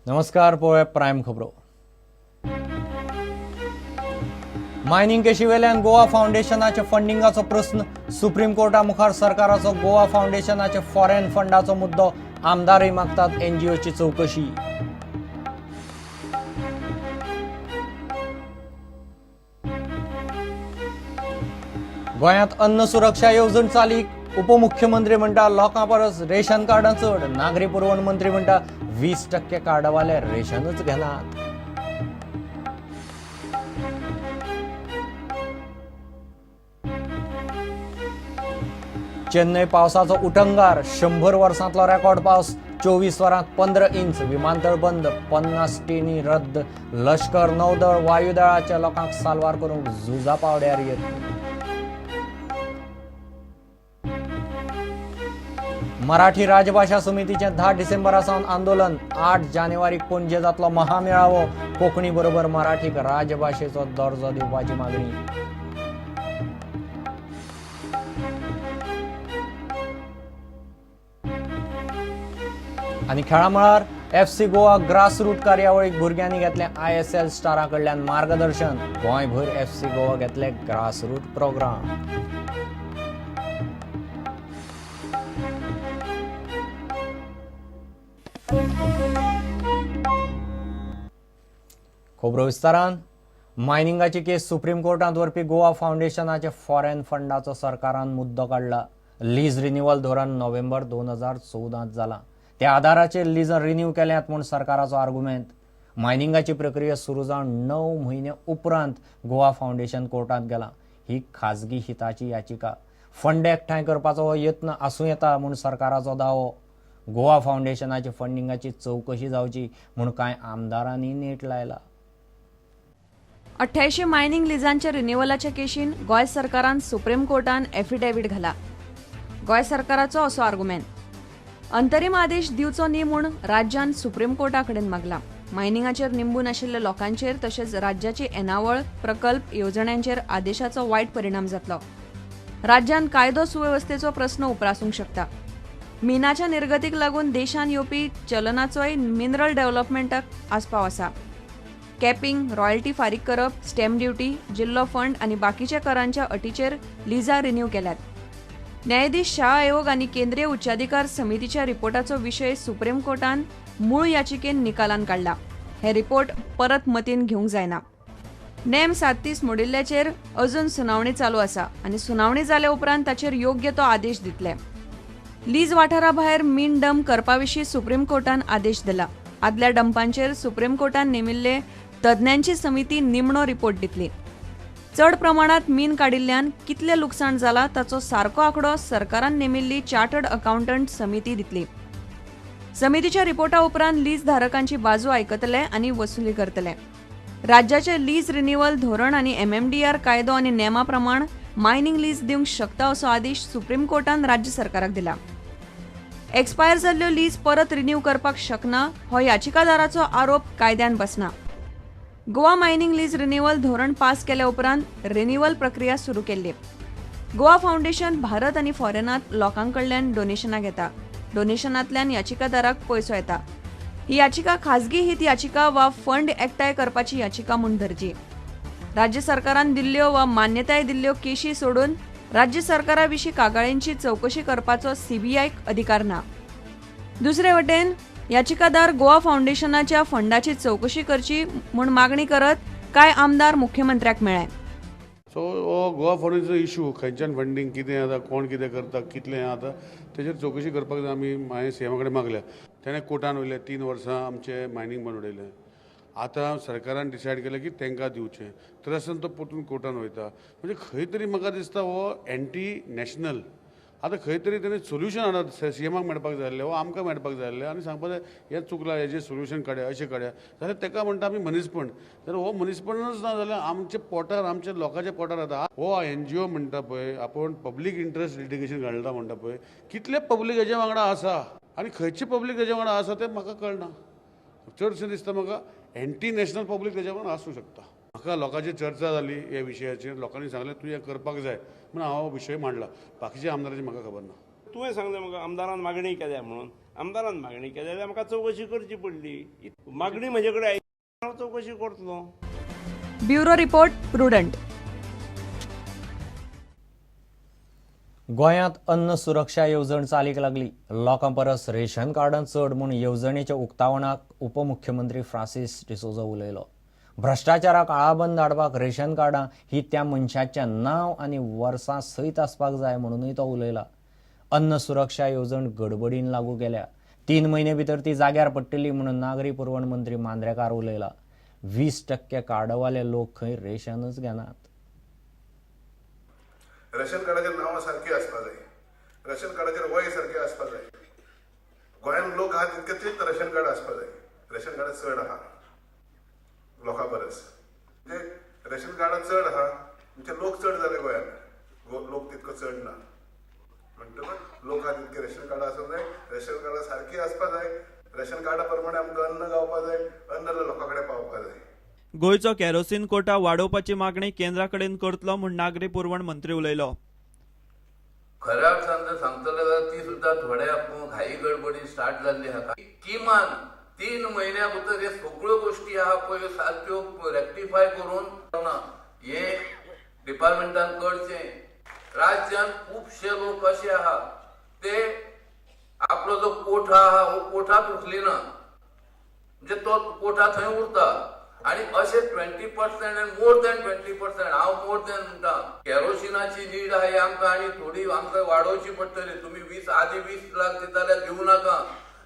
नमस्कार, पळोवया प्रायम खबरो. मायनिंग केशी वेल्यान गोवा फावंडेशनाचे फंडिंगाचो प्रस्न सुप्रीम कोर्टा मुखार. सरकाराचो गोवा फावंडेशनाचे फॉरेन फंडाचो मुद्दो. आमदारय मागतात एनजीओची चवकशी. गोंयांत अन्न सुरक्षा येवजण चालीक. उपमुख्यमंत्री म्हणटा लोकां परस रेशन कार्डां चड. नागरी पुरवण मंत्री म्हणटा 20% कार्डावाले रेशनच घेनात. चेन्नय पावसाचो उटंगार. 100 वर्सांतलो रेकॉर्ड पावस. 24 वरांत 15 इंच. विमानतळ बंद, 50 ट्रेनी रद्द. लश्कर, नौदळ, वायुदळाच्या लोकांक साल्वार करूंक झुजा पावड्यार यत्न. मराठी राजभाषा समितीचें 10 डिसेंबरा सावन आंदोलन. 8 जानेवारीक पणजे जातलो महामेळावो. कोंकणी बरोबर मराठीक राजभाशेचो दर्जो दिवपाची मागणी. आनी खेळा मळार एफसी गोवा ग्रासरूट कार्यावळीक भुरग्यांनी घेतलें ISL स्टारा कडल्यान मार्गदर्शन. गोंयभर एफसी गोवा घेतले ग्रासरूट प्रोग्राम. खबरो विस्तारान. मायनिंगाची केस सुप्रीम कोर्टांत व्हरपी गोवा फावंडेशनाचे फॉरेन फंडाचो सरकारान मुद्दो काडला. लीज रिन्युअल धोरण नोव्हेंबर 2014 जाला. त्या आधाराचेर लीज रिन्यू केल्यात म्हूण सरकाराचो आर्गुमेंत. मायनिंगाची प्रक्रिया सुरू जावन 9 म्हयने उपरांत गोवा फावंडेशन कोर्टांत गेलां. ही खाजगी हिताची याचिका. फंड एकठांय करपाचो हो यत्न आसूं येता म्हूण सरकाराचो दावो. गोवा फावंडेशनाची फंडिंगाची चवकशी जावची म्हूण कांय आमदारांनी नेट लायला. 88 मायनिंग लिजांच्या रिन्युअलाच्या केशीन गोंय सरकारान सुप्रीम कोर्टान एफिडेव्हिट घाला. गोंय सरकाराचो असो आर्गुमेंत. अंतरीम आदेश दिवचो न्ही म्हूण राज्यान सुप्रीम कोर्टा कडेन मागला. मायनिंगाचेर निंबून आशिल्ल्या लोकांचेर तशेंच राज्याची येणावळ, प्रकल्प, येवजण्यांचेर आदेशाचो वायट परिणाम जातलो. राज्यान कायदो सुवेवस्थेचो प्रस्न उप्रासूंक शकता. मिनाच्या निर्गतीक लागून देशान येवपी चलनाचोय मिनरल डेव्हलपमेंटाक आस्पाव आसा. कॅपिंग, रॉयल्टी फारीक करप, स्टॅम्प ड्युटी, जिल्लो फंड आनी बाकीच्या करांच्या अटीचेर लिजा रिन्यू केल्यात. न्यायाधीश शाह आयोग आनी केंद्रीय उच्चाधिकार समितीच्या रिपोर्टाचो विशय सुप्रीम कोर्टान मूळ याचिकेन निकालान काडला. हे रिपोर्ट परत मतीन घेवंक जायना. नेम 37 मोडिल्ल्याचेर अजून सुनावणी चालू आसा आनी सुनावणी जाल्या उपरांत ताचेर योग्य तो आदेश दितले. लीज वाठारा भायर मीन डंप करपा विशीं सुप्रीम कोर्टान आदेश दिला. आदल्या डंपांचेर सुप्रीम कोर्टान नेमिल्ले तज्ञांची समिती निमणो रिपोर्ट दितली. चड प्रमाणात मीन काडिल्ल्यान कितलें लुकसाण जाला ताचो सारको आंकडो सरकारान नेमिल्ली चार्टर्ड अकाउंटंट समिती दितली. समितीच्या रिपोर्टा उपरांत लीज धारकांची बाजू आयकतले आनी वसुली करतले. राज्याचे लीज रिन्युअल धोरण आनी MMDR कायदो आनी नेमा प्रमाण मायनिंग लीज दिवंक शकता असो आदेश सुप्रीम कोर्टान राज्य सरकाराक दिला. एक्सपायर जाल्ल्यो लीज परत रिन्यू करपाक शकना हो याचिकादाराचो आरोप कायद्यान बसना. गोवा मायनिंग लीज रिन्युअल धोरण पास केल्या उपरांत रिन्युअल प्रक्रिया सुरू केल्ली. गोवा फावंडेशन भारत आनी फॉरेनांत लोकां कडल्यान डोनेशनां घेता. डोनेशनांतल्यान याचिकादाराक पयसो येता. ही याचिका खाजगी हित याचिका वा फंड एकठांय करपाची याचिका म्हूण धरची. राज्य सरकारान दिल्ल्यो वा मान्यताय दिल्ल्यो केशी सोडून राज्य सरकारा विशीं कागाळींची चवकशी करपाचो सीबीआयक अधिकार ना. दुसरे वटेन याचिकादार गोवा फावंडेशनाच्या फंडाची चवकशी करची म्हूण मागणी करत कांय आमदार मुख्यमंत्र्याक मेळ्ळे. सो हो गोवा फावंडेशनाचो इशू, खंयच्यान फंडींग कितें जाता, कोण कितें करता, कितलें जाता, तेजेर चवकशी करपाक जाय. आमी हांवें सीएमा कडेन मागल्या. तेणें कोर्टान वयलें, 3 वर्सां आमचें मायनींग बंद उडयलें. आतां सरकारान डिसायड केलें की तांकां दिवचें, तर आसतना तो परतून कोर्टान वयता. म्हणजे खंय तरी म्हाका दिसता हो एंटी नॅशनल. आतां खंय तरी तेणें सोल्युशन हाडप, सीएमाक मेळपाक जाय आसलें वा आमकां मेळपाक जाय आसलें आनी सांगपाक जाय हें चुकलां, हेजें सोल्युशन काडया, अशें काडया. जाल्यार ताका म्हणटा आमी मनीसपण. जाल्यार हो मनीसपणच ना जाल्यार आमच्या पोटार, आमच्या लोकांच्या पोटार जाता. हो एनजीओ म्हणटा पळय, आपूण पब्लीक इंट्रस्ट लिटिगेशन घालता म्हणटा पळय, कितले पब्लीक हेज्या वांगडा आसा आनी खंयचे पब्लीक हेज्या वांगडा आसा तें म्हाका कळना. चडशें दिसता म्हाका एंटी नॅशनल पब्लीक तेज्या वांगडा आसूं शकता. म्हाका लोकांची चर्चा जाली ह्या विशयाचेर, लोकांनी सांगलें तूं हें करपाक जाय म्हूण हांव हो विशय मांडला. बाकीच्या आमदाराची म्हाका खबर ना. तुवें सांगलें म्हाका आमदारान मागणी केल्या म्हणून. आमदारान मागणी केली जाल्यार म्हाका चवकशी करची पडली. मागणी म्हजे कडेन आयली, हांव चवकशी करतलो. Bureau report, Prudent. गोंयांत अन्न सुरक्षा येवजण चालीक लागली. लोकां परस रेशन कार्डां चड म्हूण येवजणेच्या उक्तावणाक उपमुख्यमंत्री फ्रांसीस डिसोजा उलयलो. भ्रश्टाचाराक आळाबंद हाडपाक रेशन कार्डां ही त्या मनशाचें नांव आनी वर्सां सयत आसपाक जाय म्हणूनय तो उलयला. अन्न सुरक्षा येवजण गडबडीन लागू केल्या. 3 म्हयने भितर ती जाग्यार पडटली म्हणून नागरी पुरवण मंत्री मांद्रेकार उलयला. 20% कार्डवाले लोक खंय रेशनच घेनात. रेशन कार्डाचेर नांवां सारकी आसपा जाय, रेशन कार्डाचेर वय सारकें आसपा जाय. गोंयांत लोक आहा तितके तीच रेशन कार्ड आसपा जाय. रेशन कार्डां चड आहा लोकां परस, म्हणजे रेशन कार्डां चड आहा म्हणजे लोक चड जाले गोंयांत, लोक तितको चड ना. म्हणटकच लोक आहा तितके रेशन कार्डां आसूंक जाय, रेशन कार्डां सारकी आसपा जाय, रेशन कार्डा प्रमाणे आमकां अन्न गावपा जाय, अन्न लोकां कडेन पावपा जाय. गोंयचो केरोसीन कोटा वाडोवपाची मागणी केंद्रा कडेन करतलो म्हूण नागरी पुरवण मंत्री उलयलो. खऱ्या अर्थान जर सांगतले जाल्यार ती सुद्दां थोड्या घाई गडबडी स्टार्ट जाल्ली आहा. किमान 3 म्हयन्या भितर हे सगळ्यो गोश्टी आहा पळय सारक्यो रेक्टिफाय करून ना हे डिपार्टमेंटान करचें. राज्यांत खुबशे लोक अशे आहा ते आपलो जो कोठा आहा हो कोठाच उखलिना, म्हणजे तो कोठा थंय उरता. आनी अशे 20% आनी मोर दॅन 20%, हांव मोर दॅन म्हणटा, केरोसिनाची नीड आहा ही आमकां आनी थोडी आमकां वाडोवची पडटली. तुमी 20 आदी 20 लाख दिता जाल्यार दिवं नाका,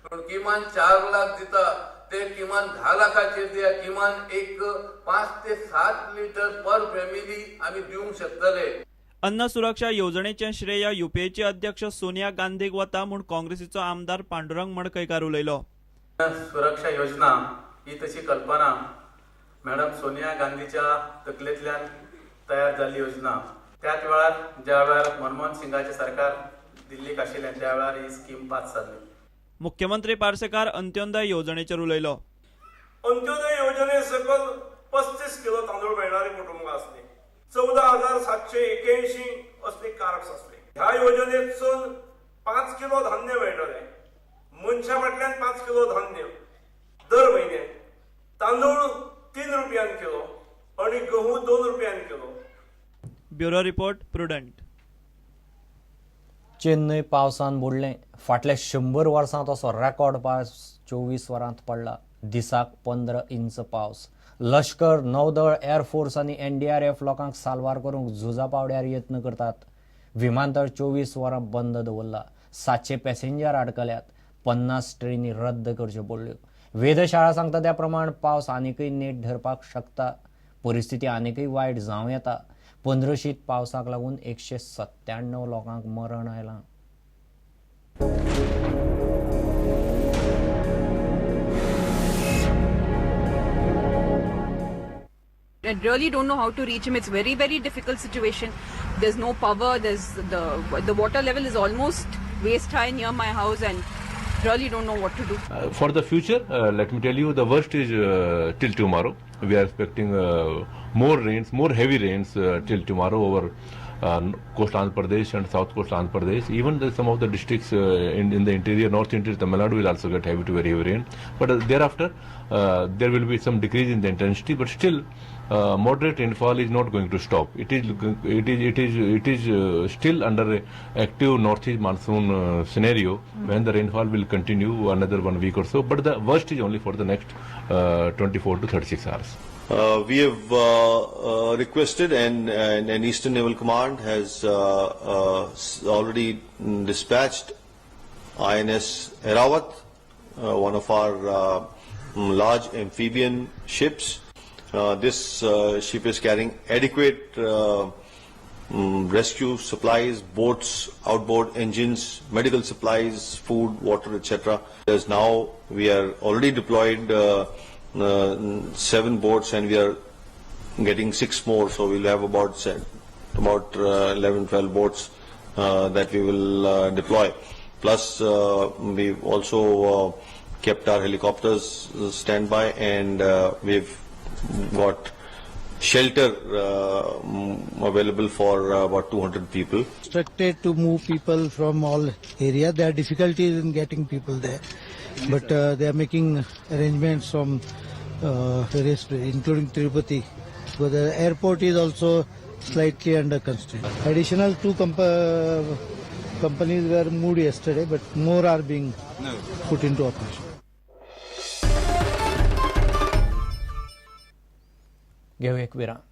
पूण किमान 4 लाख दिता ते किमान 10 लाखाचेर दिया. किमान एक 5 ते 7 लिटर पर फॅमिली आमी दिवंक शकतले. अन्न सुरक्षा येवजणेचें श्रेय युपीएचे अध्यक्ष सोनिया गांधीक वता म्हूण काँग्रेसीचो आमदार पांडुरंग मडकयकार उलयलो. सुरक्षा योजना ही तशी कल्पना मॅडम सोनिया गांधीच्या तकलेंतल्यान तयार जाल्ली योजना. त्याच वेळार ज्या वेळार मनमोहन सिंगाचें सरकार दिल्लीक आशिल्लें त्या वेळार ही स्कीम पास जाल्ली. मुख्यमंत्री पार्सेकार अंत्योदय येवजणेचेर उलयलो. अंत्योदय योजने सकयल 35 किलो तांदूळ मेळणारी कुटुंबां आसली, 14,781 असली कार्ड्स आसली. ह्या योजनेतसून 5 किलो धान्य मेळटलें, मनशा फाटल्यान 5 किलो धान्य दर म्हयने, तांदूळ 3 रुपयान किलो आनी गहू 2 रुपयान kilo. Bureau report, Prudent. Chennai पावसान बुडलें. फाटल्या 100 वर्सांत असो रेकॉर्ड पावस 24 वरांत पडला. दिसाक 15 इंच पावस. लश्कर, नौदळ, एअरफोर्स आनी एनडीआरएफ लोकांक साल्वार करूंक झुजा पावड्यार यत्न करतात. विमानतळ 24 वरां बंद दवरला. 700 पॅसेंजर आडकल्यात. 50 ट्रेनी रद्द करच्यो पडल्यो. वेधशाळा सांगता त्या प्रमाण पावस आनीकय नेट धरपाक शकता. परिस्थिती आनीकय वायट जावं येता. 15शीत पावसाक लागून 197 लोकांक मरण आयलां. I really don't know how to reach him. It's very, very difficult situation. There's no power. There's the water level is almost waist high near my house, and really don't know what to do. For the future, let me tell you, the worst is till tomorrow. We are expecting more rains, more heavy rains till tomorrow over coastal Andhra Pradesh and south coastal Andhra Pradesh. Even some of the districts in the interior, north interior Tamil Nadu will also get heavy to very heavy rain. But thereafter, there will be some decrease in the intensity, but still moderate rainfall is not going to stop. It is still under a active northeast monsoon scenario when the rainfall will continue another 1 week or so. But the worst is only for the next 24 to 36 hours. We have requested and Eastern Naval Command has already dispatched INS Airavat, one of our large amphibian ships. This ship is carrying adequate rescue supplies, boats, outboard engines, medical supplies, food, water, etc. As now we are already deployed 7 boats and we are getting 6 more, so we'll have about 11, 12 boats that we will deploy. Plus we've also kept our helicopters standby, and we've got shelter available for about 200 people. Instructed to move people from all area. There are difficulties in getting people there, but they are making arrangements from various, including Tirupati. But the airport is also slightly under constraint. Additional two companies were moved yesterday, but more are being put into operation. घेऊ एक विराम.